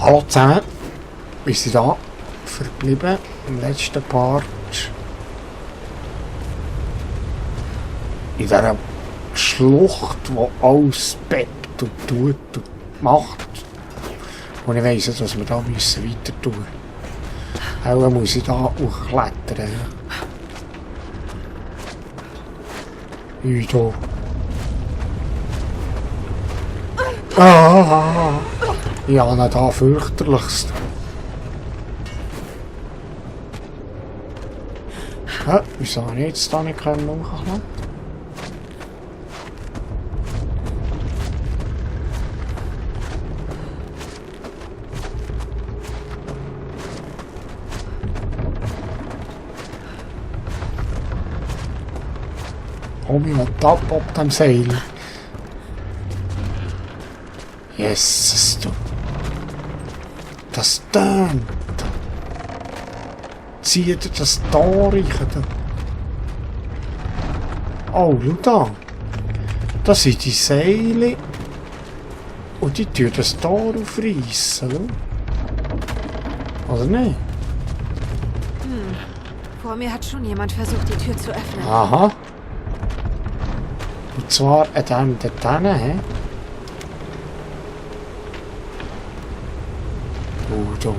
Hallo zusammen, wir sind da verblieben im letzten Part in dieser Schlucht, wo alles bebt und tut und macht. Und ich weiss nicht, was wir da müssen weiter tun. Auch muss ich da hochklettern. Wie da. Ah! Ja, nicht da fürchterlichst. Hä? Wieso habe ich jetzt da nicht hochklettern? Komm ich mal ab dem Seil. Jesus, du. Das tönt. Zieh dir das da rein. Oh, schau da. Das sind die Seile. Und die tun das da aufreissen. Oder nicht? Vor mir hat schon jemand versucht, die Tür zu öffnen. Aha. Und zwar an dem dort hä? Oh, da.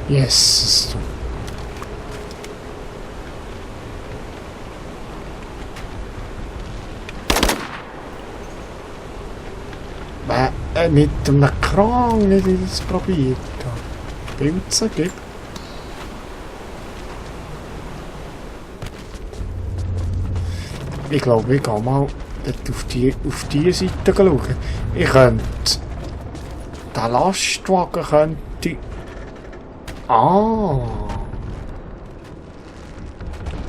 Yes, du. Mit einem Kran nicht das probiert. Pilze gibt. Ich glaube, ich gehe mal auf die Seite schauen. Ich könnte... Den Lastwagen könnte...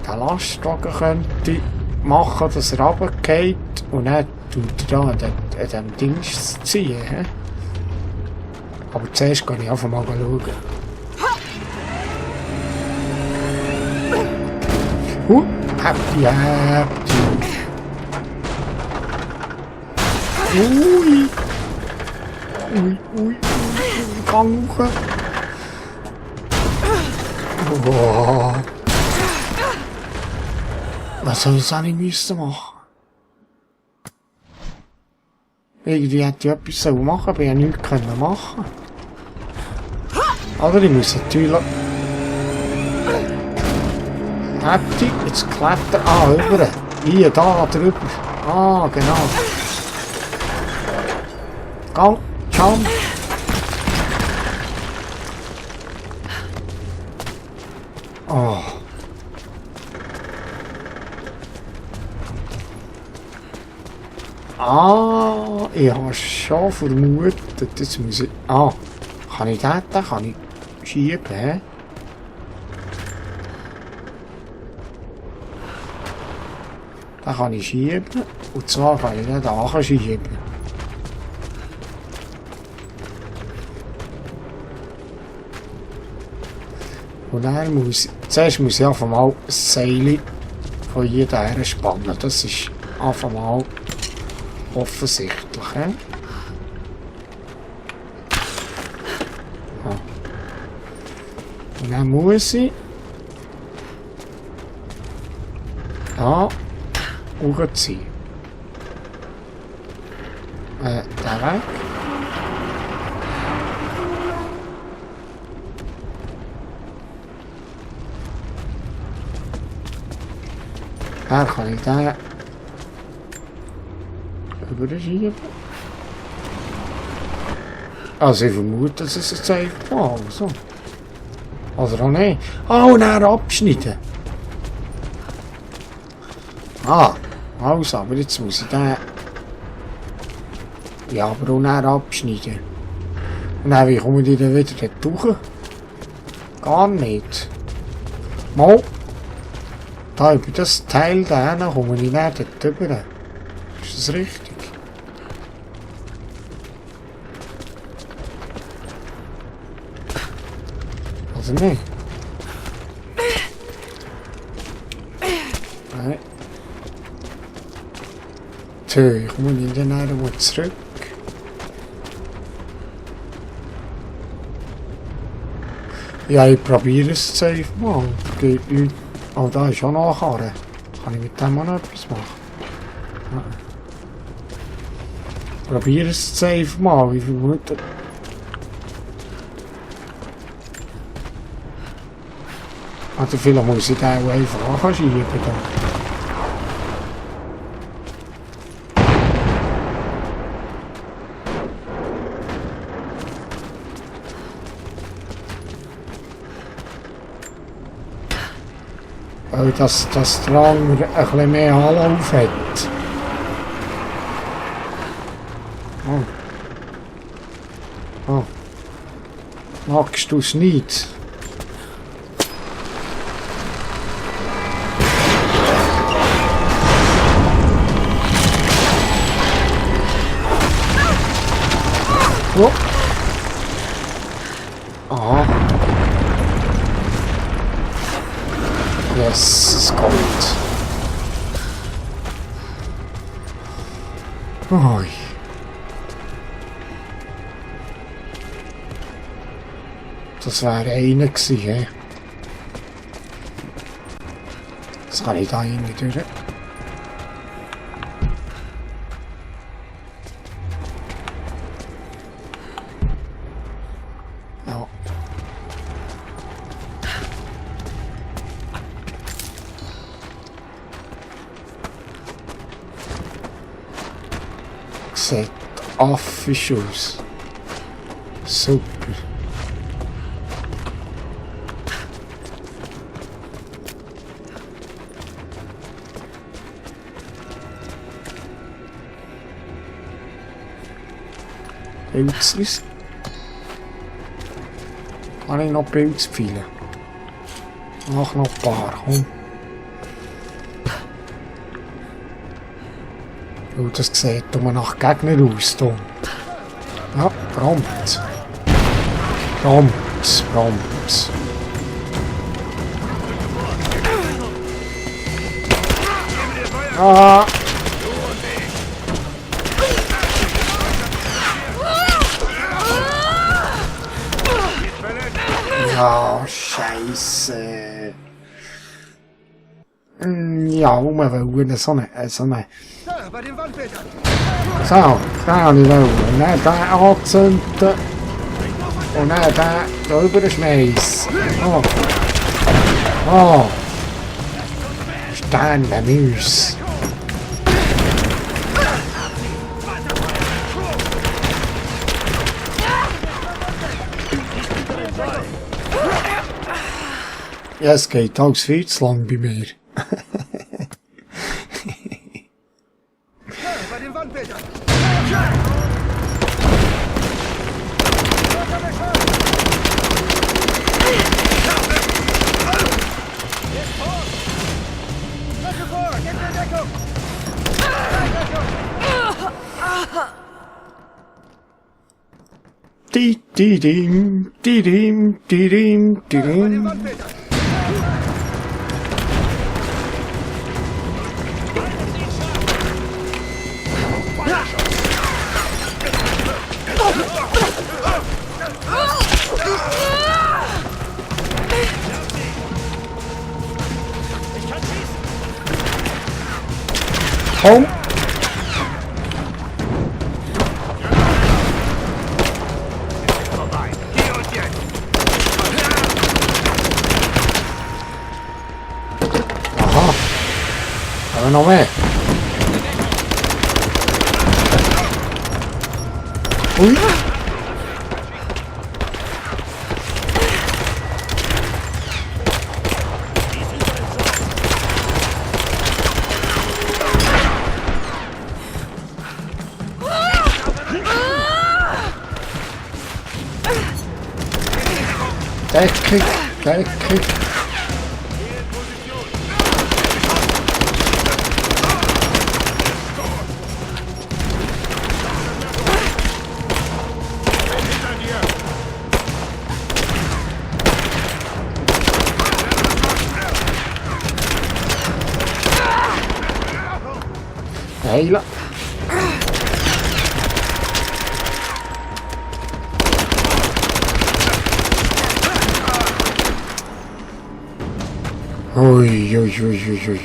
Den Lastwagen könnte machen, dass er runtergeht und dann tut er da an dem Dings ziehen. He? Aber zuerst kann ich einfach mal schauen. Happy. Ui. Gang hoch. Oh. Was soll ich auch nicht müssen machen? Irgendwie hätte ich etwas machen sollen, aber ich konnte nichts machen. Oder ich muss natürlich... Hätte ich jetzt klettern... über. Hier, da drüber. Genau. Gang, jump. Ich habe schon vermutet, jetzt muss ich... kann ich den kann ich schieben, hä? Den kann ich schieben, und zwar kann ich den da schieben. Und dann zuerst muss ich einfach mal das Seil von jeder spannen, das ist einfach mal offensichtlich, he? Und dann muss ich da hochziehen. Den Weg. Dann kann ich den überschieben. Also ich vermute, dass es jetzt einfach mal so. Also auch nicht. Und dann abschneiden. Also, aber jetzt muss ich den... Ja, aber auch dann abschneiden. Und dann, wie komme ich dann wieder dort hoch? Gar nicht. Mal. Da über das Teil da komme ich dann dort rüber. Ist das richtig? Also nicht. die Höhe. Komme ich dann mal zurück? Ja, ich probiere es safe mal. Geht nicht. Oh, da ist auch noch eine Karre. Kann ich mit dem auch noch etwas machen? Ja. Probiere es safe mal. Wie viele Minuten? Also vielleicht muss ich den auch einfach anschieben. Weil das Drang ein bisschen mehr Anlauf hat. Oh. Oh. Magst du es nicht? Oh. Aha. Yes, es kommt. Ui. Das wäre einer gewesen, hä? Das kann ich da rein durch. Ja. Sieht affisch aus. Super. Pilzlis. Kann ich noch Pilz pfeilen? Ach, noch ein paar, komm. Oh, das sieht nach Gegner aus, Tom. Ja, prompt. Prompt, prompt. Ah! Ja, Scheiße. Ja, wir so eine. So, da habe ich wollen. Und dann den anzünden. Und dann den drüber schmeißen. Oh. Oh. Sternenmus. Ja, es geht alles viel zu lang bei mir. Bei den Wandbildern! Di-di-dim, di-dim, di-dim, di-dim. Komm! Aha! Aber noch mehr! Ui! Deckung, Deckung. Heilen. Ui, ui, ui, ui, ui.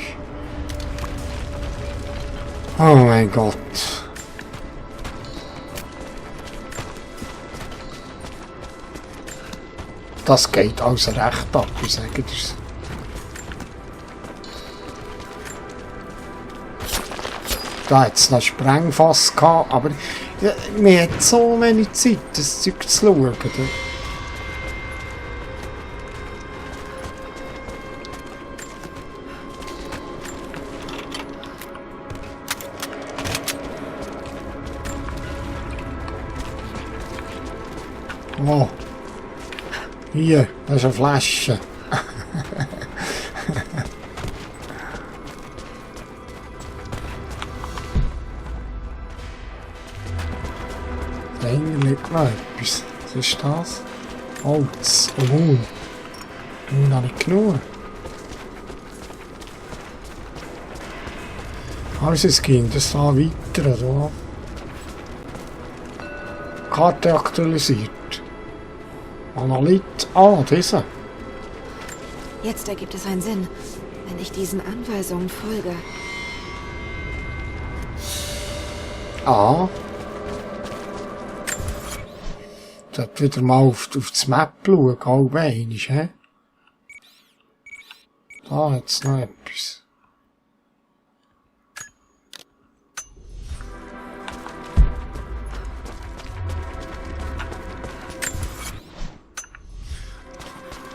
Oh mein Gott. Das geht also recht ab, ich sage dir's. Da hat es noch Sprengfass gehabt, aber ja, wir haben so wenig Zeit, das Zeug zu schauen. Oh. Hier, das ist eine Flasche. Da hinten liegt noch etwas. Was ist das? Holz. Oh, noch nicht genug. Also es ging das da weiter, oder? Karte aktualisiert. Analyt. Ah, diese. Jetzt ergibt es einen Sinn, wenn ich diesen Anweisungen folge. Ah. Dort wieder mal auf das Map schauen, halb einmal, hä? Da hat's noch etwas.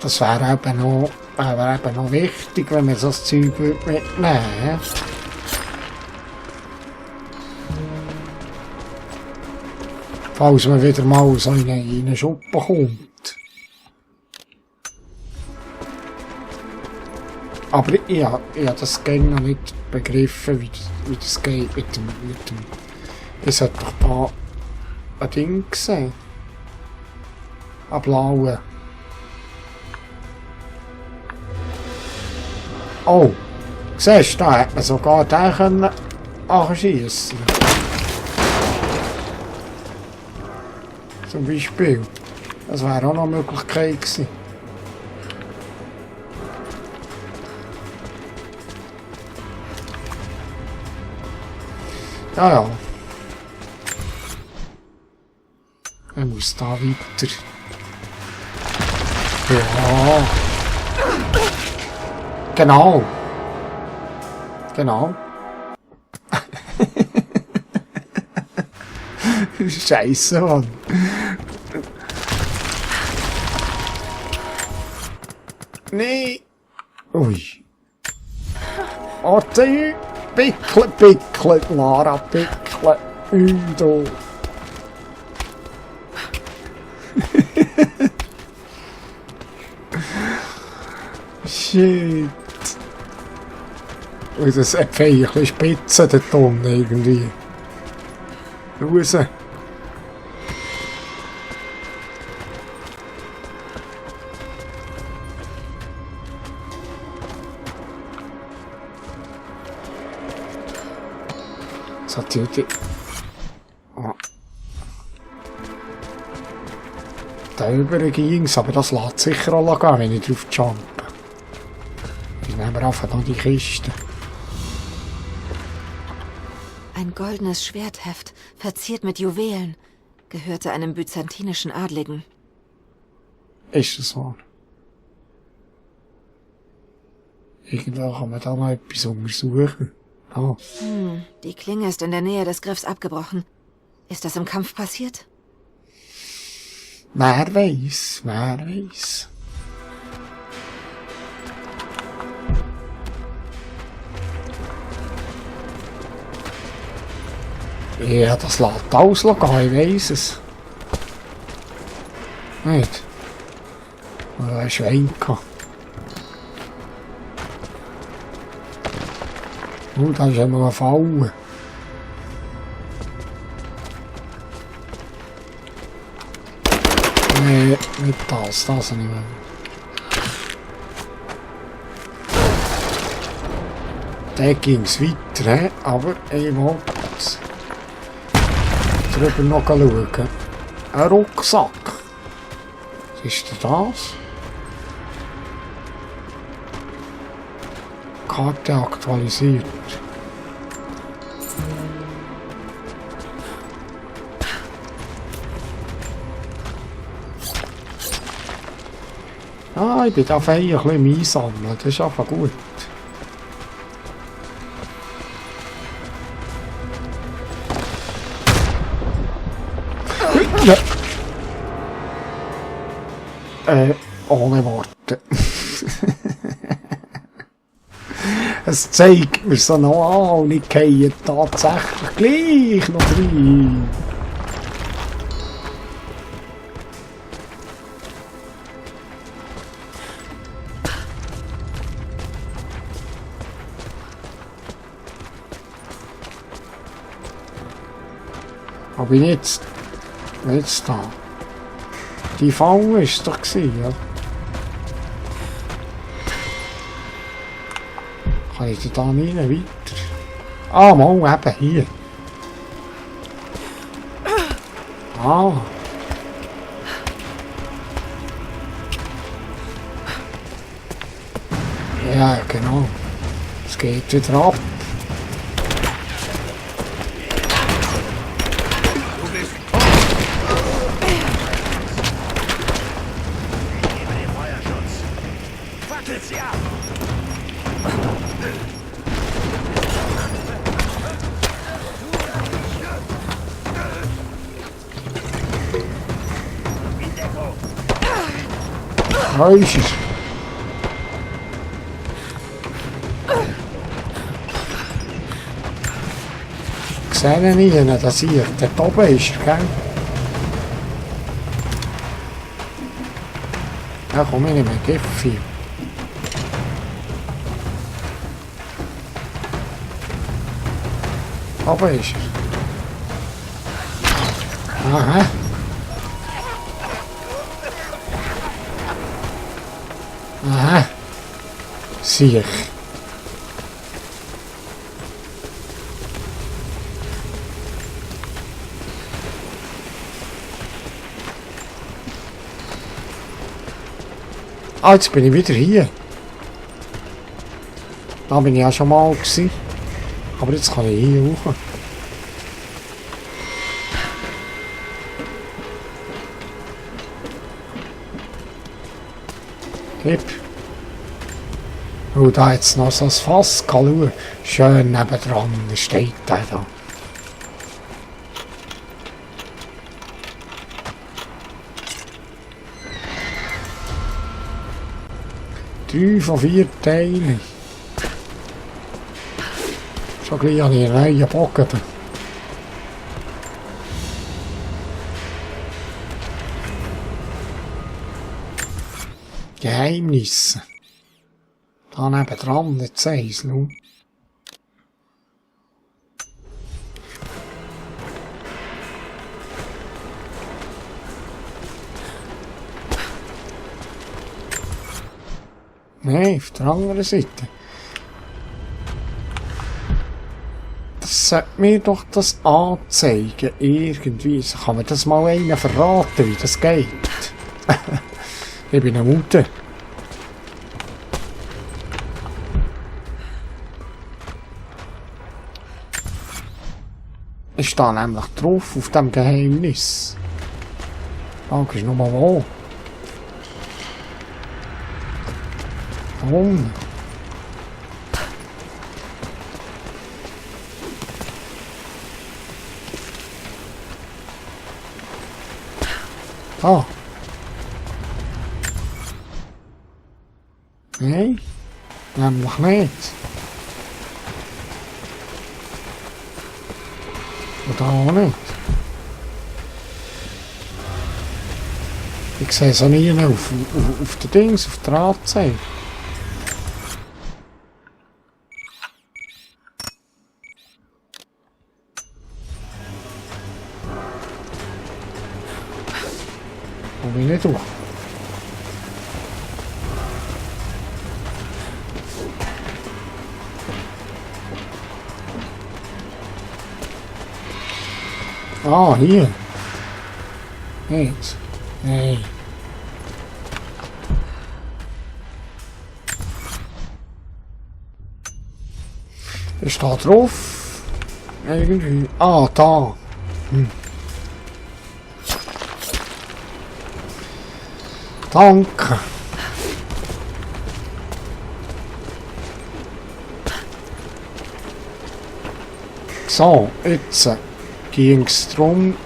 Das wäre eben noch wichtig, wenn man so das Zeug mitnehmen würde. Falls man wieder mal so in eine Schuppe kommt. Aber ich habe das Gang noch nicht begriffen, wie das geht mit dem. Ich sollte doch da ein Ding sehen. Ein blauen. Oh, siehst du, da hätte man sogar den anschiessen können. Zum Beispiel. Das wäre auch noch eine Möglichkeit gewesen. Ja, ja. Er muss da weiter. Ja. Genau. Genau. Scheiße, Mann. Nee. Ui. Oh, du. Pickle, Lara, pickle. Du. Shit. Und das hat ein bisschen Spitze dort unten irgendwie. Raus. So, die. Oh. Da über ging's, aber das lässt sicher auch gehen, wenn ich drauf jumpe. Ich nehme einfach noch die Kiste. Ein goldenes Schwertheft, verziert mit Juwelen, gehörte einem byzantinischen Adligen. Ist das wahr? Irgendwo kann man da noch etwas untersuchen. Ah. Die Klinge ist in der Nähe des Griffs abgebrochen. Ist das im Kampf passiert? Wer weiß, wer weiß. Ja, das lässt auslaufen, ich weiss es. Nicht? Oder ein Schwein gehabt. Da ist immer ein Fallen. Nee, nicht das nicht mehr. Da ging es weiter, aber ich wollte drüber noch schauen. Ein Rucksack. Was ist denn das? Karte aktualisiert. Ah, ich bin da fein ein bisschen einsammeln, das ist einfach gut. Ja. Ohne Worte. Es zeigt mir so noch an und ich gehe tatsächlich gleich noch rein. Aber bin jetzt da. Die Falle ist es doch gewesen, ja. Kann ich da nicht weiter? Ah, mal eben hier. Ah. Ja, genau. Es geht wieder ab. Ist es. Ich sehe nicht, dass hier dort oben ist, gell? Ja, komm, ich nehme ein Gipfel. Oben ist er. Aha. Aha. Zie ich. Ah, jetzt bin ich wieder hier. Da bin ich ja schon mal gewesen. Aber jetzt kann ich hier hoch. Gib. Oh, da jetzt noch so ein Fass. Schauen. Schön nebendran steht der da. Drei von 4 Teilen. Schon gleich an die neuen Bogen. Geheimnisse. Da nebendran, jetzt eins, nu. Nein, auf der anderen Seite. Das sollte mir doch das anzeigen, irgendwie. Kann mir das mal einer verraten, wie das geht? Ich bin eine Mutter. Ich stehe nämlich drauf auf dem Geheimnis. Danke, ist nochmal wo. Warum? Ah. Nein, nämlich nicht. Und da auch nicht. Ich sehe es auch nie auf den Dings, auf der Anzeige. Komm ich nicht durch. Ah, hier. Nicht. Nee. Ist da drauf? Irgendwie. Ah, da. Danke. So, jetzt ging es darum,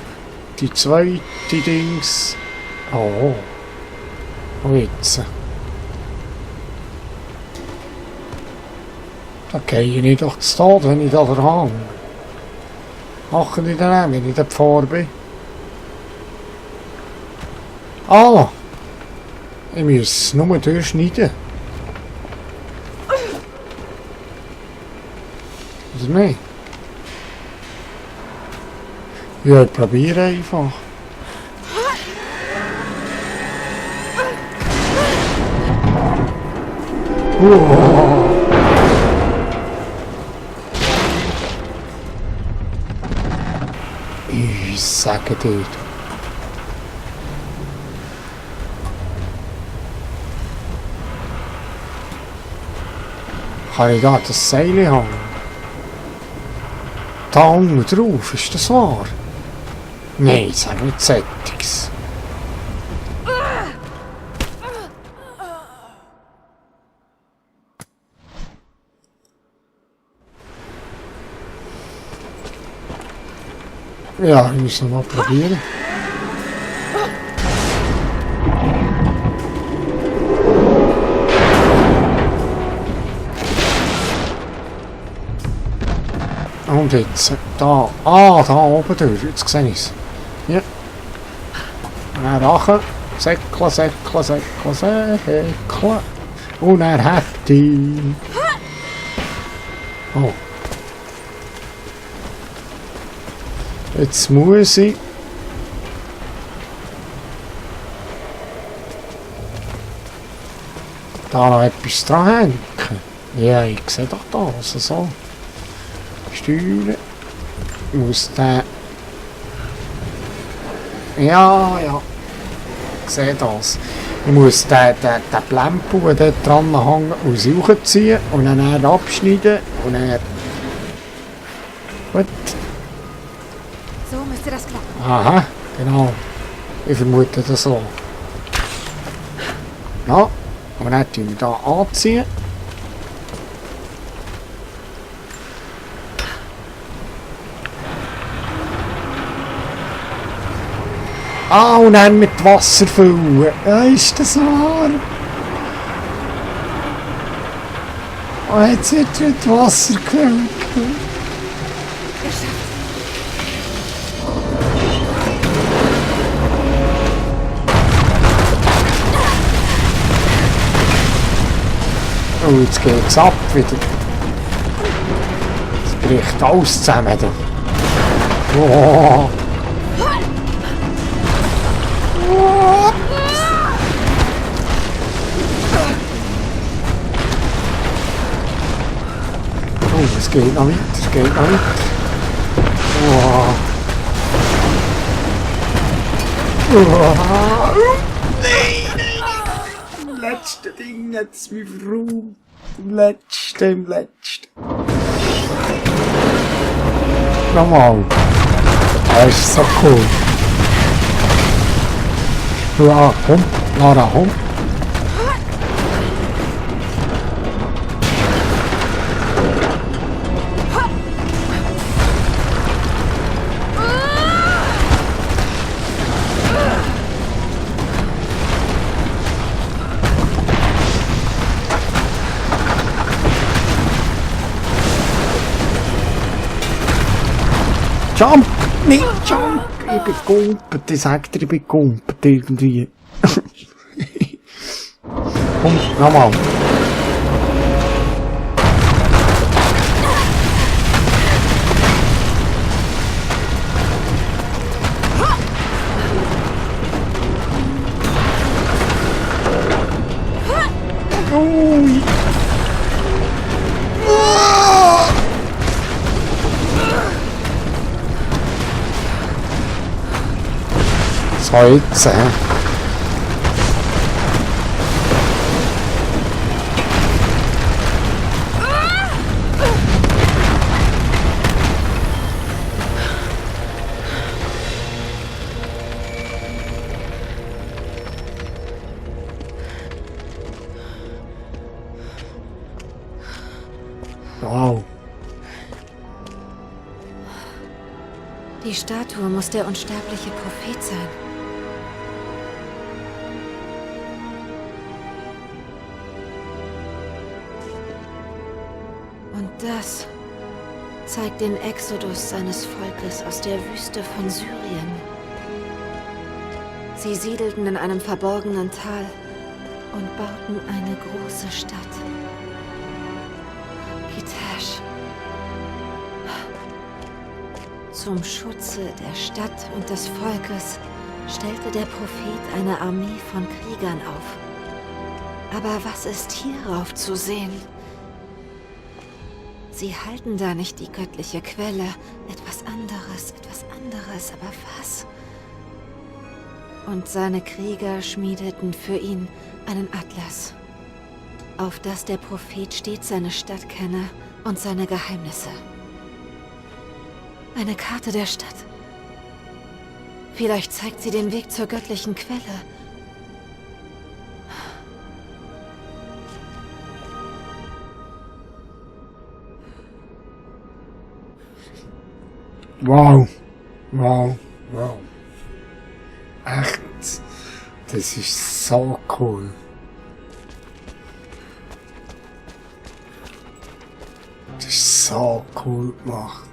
die zweite Dings. Oh. Und jetzt. Da gehe ich doch zu Tod, wenn ich da dran. Machen die dann auch, wenn ich da vor bin. Ah! Ich muss es nur durchschneiden. Oder nicht? Ja, ich probiere einfach. Ich sage dir. Kann ich da das Seil haben? Da unten drauf, ist das wahr? Nein, das ist nicht Sättiges. Ja, ich muss noch mal probieren. Und jetzt, da, da oben durch, jetzt sehe ich es. Ja. Und dann nachher, säckle, säckle, säckle, säckle. Und er hat ihn. Oh. Jetzt muss ich da noch etwas dran hängen. Ja, ich sehe doch da, also so. Steuern. Ich muss den... Ja. Ich sehe das. Ich muss den Plempel, der dort dran hängen, aus rausziehen und dann abschneiden und dann... Gut. So müsste das klappen. Aha, genau. Ich vermute das so. Ja, und dann tun wir da anziehen. Ah, und dann mit Wasser füllen. Ja, ist das wahr? Oh, jetzt wird mit Wasser gefüllt. Oh, jetzt geht's ab wieder. Es bricht alles zusammen. Oh. Oh, es geht noch weiter, es geht noch weiter. Oh. Oh. Nein! Im letzten Ding jetzt, wie Frau. Im letzten. Nochmal. Das ist so cool. Ja, komm, Lara, komm. Jump! Nicht Jump! Ich bin gumpet, ich sag dir, ich bin gumpet irgendwie. Komm, nochmal. Ui. So, jetzt, Die Statue muss der unsterbliche Prophet sein. Und das zeigt den Exodus seines Volkes aus der Wüste von Syrien. Sie siedelten in einem verborgenen Tal und bauten eine große Stadt. Kitesh. Zum Schutze der Stadt und des Volkes stellte der Prophet eine Armee von Kriegern auf. Aber was ist hierauf zu sehen? Sie halten da nicht die göttliche Quelle. Etwas anderes, aber was? Und seine Krieger schmiedeten für ihn einen Atlas, auf das der Prophet stets seine Stadt kenne und seine Geheimnisse. Eine Karte der Stadt. Vielleicht zeigt sie den Weg zur göttlichen Quelle. Wow. Wow. Wow. Echt. Das ist so cool. Das ist so cool gemacht.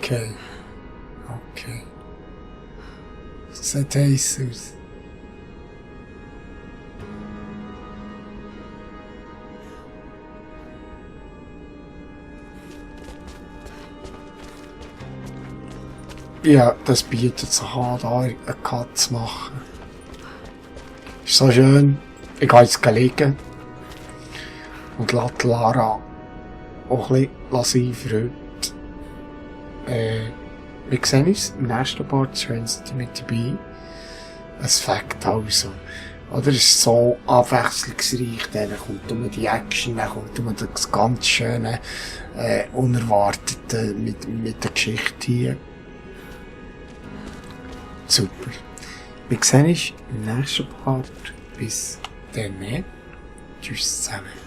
Okay. Okay. Sieht heiß aus. Ja, das bietet sich an, da einen Cut zu machen. Ist so schön. Ich gehe jetzt liegen und lasse Lara auch ein bisschen für heute. Wir sehen uns im nächsten Part, schön sind mit dabei. Es fängt also. Oder es ist so abwechslungsreich, dann kommt um die Action, dann kommt um das ganz schöne, Unerwartete mit der Geschichte hier. Super. Wir sehen uns im nächsten Part. Bis dann. Tschüss zusammen.